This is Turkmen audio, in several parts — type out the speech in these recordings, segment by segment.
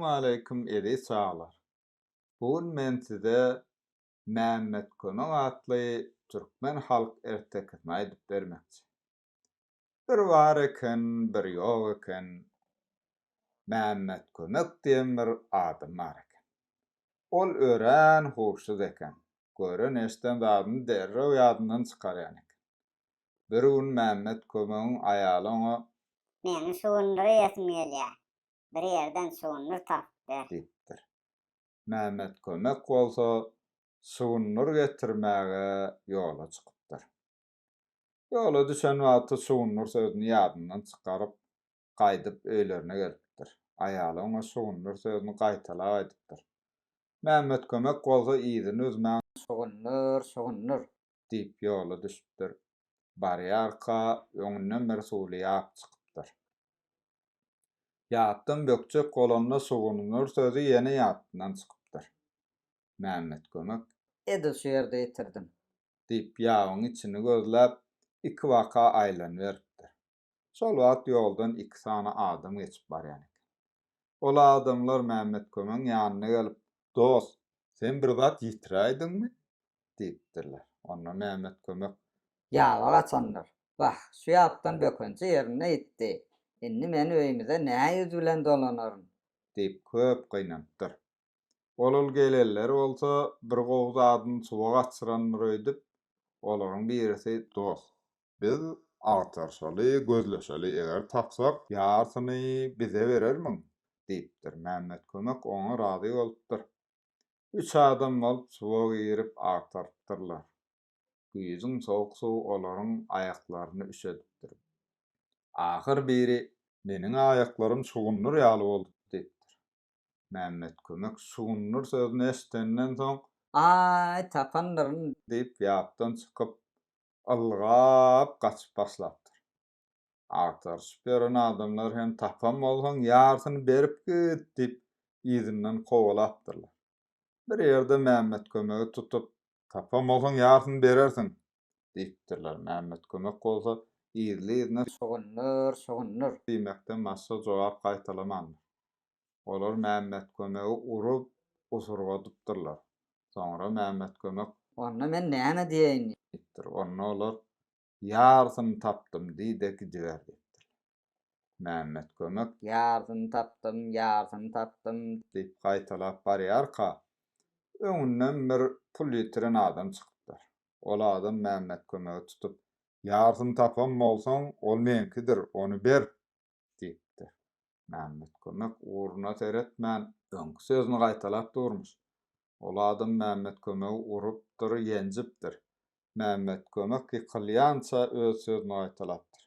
Salowmaleýkim eziz çagalar! Bu gün men size Mämmet Kömek atly türkmen halk ertekisini aýdyp bermekçi. Bir bar eken, bir ýok eken, Mämmet Kömek diýen bir adam bar eken. Ol örän huşsuz eken. Gören-eşiden zadyny derrew ýadyndan çykarýan eken. Bir gün Mämmet Kömegiň aýaly oňa. Meniň şugundyr iýesim gelýär. Bir ýerden şugundyr tapyp ber. Diýipdir. Mämmet Kömek bolsa şugundyr getirmäge ýola çykypdyr. Ýola düşen wagty şugundyr sözüni ýadyndan çykaryp, gaýdyp öýlerine gelipdir. Aýaly oňa şugundyr sözüni gaýtalap aýdypdyr. Mämmet Kömek bolsa yzyny üzmän. Şugundyr, şugundyr! Diýip ýola düşüpdir. Barýarka öňünden bir suwly ýap çykypdyr. Ýapdan bökjek bolanda şugundyr sözi ýene ýadyndan çykypdyr. Mämmet Kömek. Edil şu ýerde ýitirdim. Diýip ýabyň içini gözläp, ikibaka aýlanyberipdir. Şol wagt ýoldan iki sany adam geçip barýan eken. Ol adamlar Mämmet Kömegiň ýanyna gelip, Dost, sen bir zat ýitiräýdiňmi? diýipdirler. Onda Mämmet Kömek. Ýaba gaçandyr. Wah, şu ýapdan bökenje ýerinde ýitdi. Indi men öýümize nä ýüz bilen dolanaryn? Diýip, köp gynanypdyr. Ol-ol gelenler bolsa bir gowy zadyny suwa gaçyrandyr öýdüp, olaryň birisi, Dost, biz agtarşaly, gözleşeli, eger tapsak, ýarsyny bize berermiň? diýipdir. Mämmet Kömek oňa razy bolupdyr. Üç adam bolup suwa girip agtarypdyrlar. Güýzüň sowuk suwy olaryň aýaklaryny üşedipdir. Ahyr biri, Meniň aýaklarym şugundyr ýaly boldy diýipdir. Mämmet Kömek şugundyr sözüni eşidenden soň. Aý, tapandyryn! Diýip, ýapdan çykyp, ylgap gaçyp başlapdyr. Agtaryşyp ýören adamlar hem tapan bolsaň, ýarsyny berip git diýip, yzyndan kowalapdyrlar. Bir ýerde Mämmet Kömegi tutup, Tapan bolsaň, ýarsyny berersiň! diýipdirler. Mämmet Kömek bolsa yzly-yzyna. Şugundyr, şugundyr! Diýmekden başga jogap gaýtalamandyr. Olar Mämmet Kömegi urup, usurgadypdyrlar. Soňra Mämmet Kömek. Onda men näme diýeýin? Diýipdir. Onda olar, Ýarsyny tapdym diý-de gidiber diýipdirler. Mämmet Kömek. Ýarsyny tapdym, ýarsyny tapdym. Diýip gaýtalap barýarka, öňünden bir pul ýitiren adam çykypdyr. Ol adam Mämmet Kömegi tutup, Ýarsyny tapan bolsaň, ol meňkidir, ony ber! Diýipdir. Mämmet Kömek ugruna seretmän, öňki sözüni gaýtalap durmuş. Ol adam Mämmet Kömegi urupdyr, ýenjipdir. Mämmet Kömek ýykylýança öz sözüni gaýtalapdyr.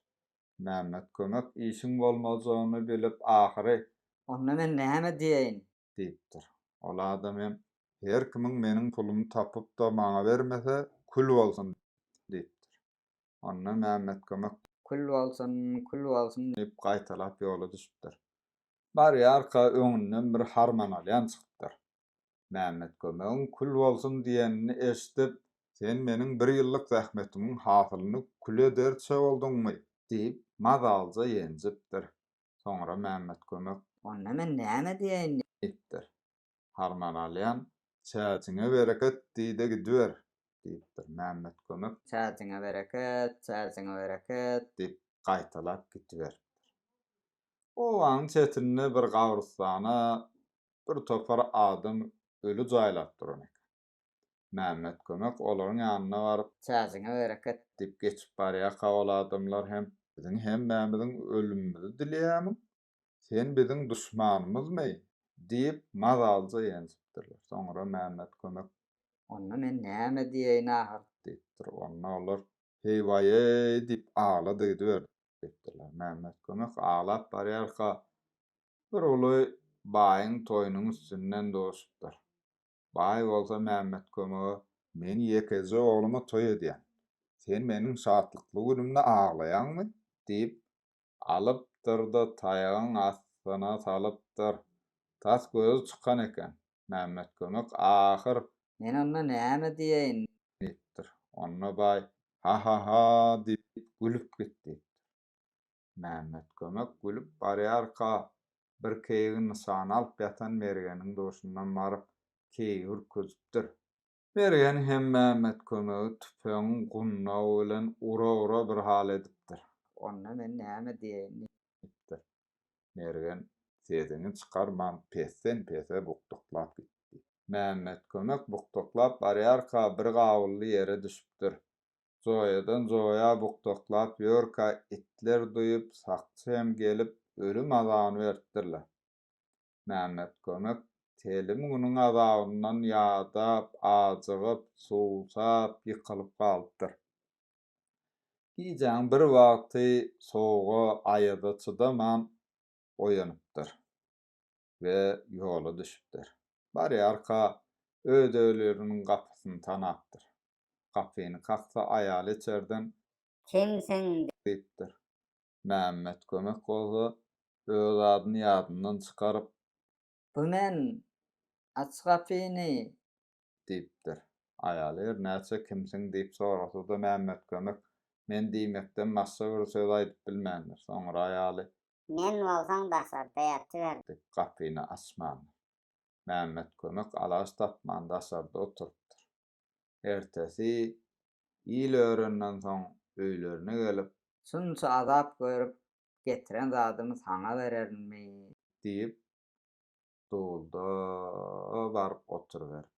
Mämmet Kömek işiň bolmajagyny bilip, ahyry. Onda men näme diýeýin? Diýipdir. Ol adam hem, Her kimiň meniň pulumy tapyp-da maňa bermese, kül bolsun! diýipdir. Onda Mämmet Kömek. Kül bolsun, kül bolsun! Diýip, gaýtalap ýola düşüpdir. Barýarka öňünden bir harman alýan çykypdyr. Mämmet Kömegiň kül bolsun diýenini eşidip, Sen meniň bir ýyllyk zähmetimiň hasylyny kül ederçe bolduňmy? Diýip, mazalyja ýenjipdir. Soňra Mämmet Kömek. Onda men näme diýeýin? Diýipdir. Harman alýan, Çäjiňe bereket diý-de gidiber! diýipdir. Mämmet Kömek. Çäjiňe bereket, çäjiňe bereket! Diýip, gaýtalap gidiberipdir. Obanyň çetinde bir gabrystana bir topar adam öli jaýlap duran eken. Mämmet Kömek olaryň ýanyna baryp. Çäjiňe bereket! Diýip geçip barýarka ol adamlar hem. Biziň hemmämiziň ölümimizi dileýärmiň? Sen biziň duşmanymyzmy? Diýip, mazalyja ýenjipdirler. Soňra Mämmet Kömek. Onda men näme diýeýin ahyr? Diýipdir. Onda olar, Heý-waý-eý! diýip, aglady gidiberdi. Diýipdirler. Mämmet Kömek aglap barýarka, bir uly baýyň toýunyň üstünden duşupdyr. Baý bolsa Mämmet Kömege. Men ýekeje ogluma toý edýän. Sen meniň şatlykly günümde aglaýaňmy? Diýip, Alypdyr-da, taýagyň astyna salypdyr. Tas gözi çykan eken. Mämmet Kömek ahyr. Men onda näme diýeýin? Diýipdir. Onda baý, Ha-ha-ha! diýip, gülüp git diýipdir. Mämmet Kömek gülüp barýarka. Bir keýigi nyşana alyp ýatan mergeniň duşundan baryp, keýigi ürküzipdir. Mergen hem Mämmet Kömegi tüpeňiň gundagy bilen ura-ura bir hal edipdir. Onda men näme diýeýin? Diýipdir. Mergen sesini çykarman pesden-pese bukdaklap gitdi. Mämmet Kömek bukdaklap barýarka bir gabylly ýere düşüpdir. Joýadan joýa bukdaklap ýörkä itler duýup, sakçy hem gelip, ölüm azabyny beripdirler. Mämmet Kömek telim günüň azabyndan ýadap, ajygyp, suwsap, ýykylyp galypdyr. Gijäň bir wagty sowuga, aýaza çydaman oýanypdyr we ýola düşüpdir. Barýarka öz öýleriniň gapysyny tanapdyr. Gapyny kaksa aýaly içerden. Kimsiň? Diýipdir. Mämmet Kömek bolsa öz adyny ýadyndan çykaryp. Bu men! Aç gapyny! Diýipdir. Aýaly hernäçe kimsiň diýip sorasa-da Mämmet Kömek men diýmekden başga bir söz aýdyp bilmändir. Soňra aýaly. Men bolsaň daşarda ýatyber. Diýip gapyny açmandyr. Mämmet Kömek alaç tapman daşarda oturypdyr. Ertesi il örenden soň öýlerine gelip. Şunça azap görüp getiren zadymy saňa bererinmi? Diýip, stulda baryp oturyberipdir.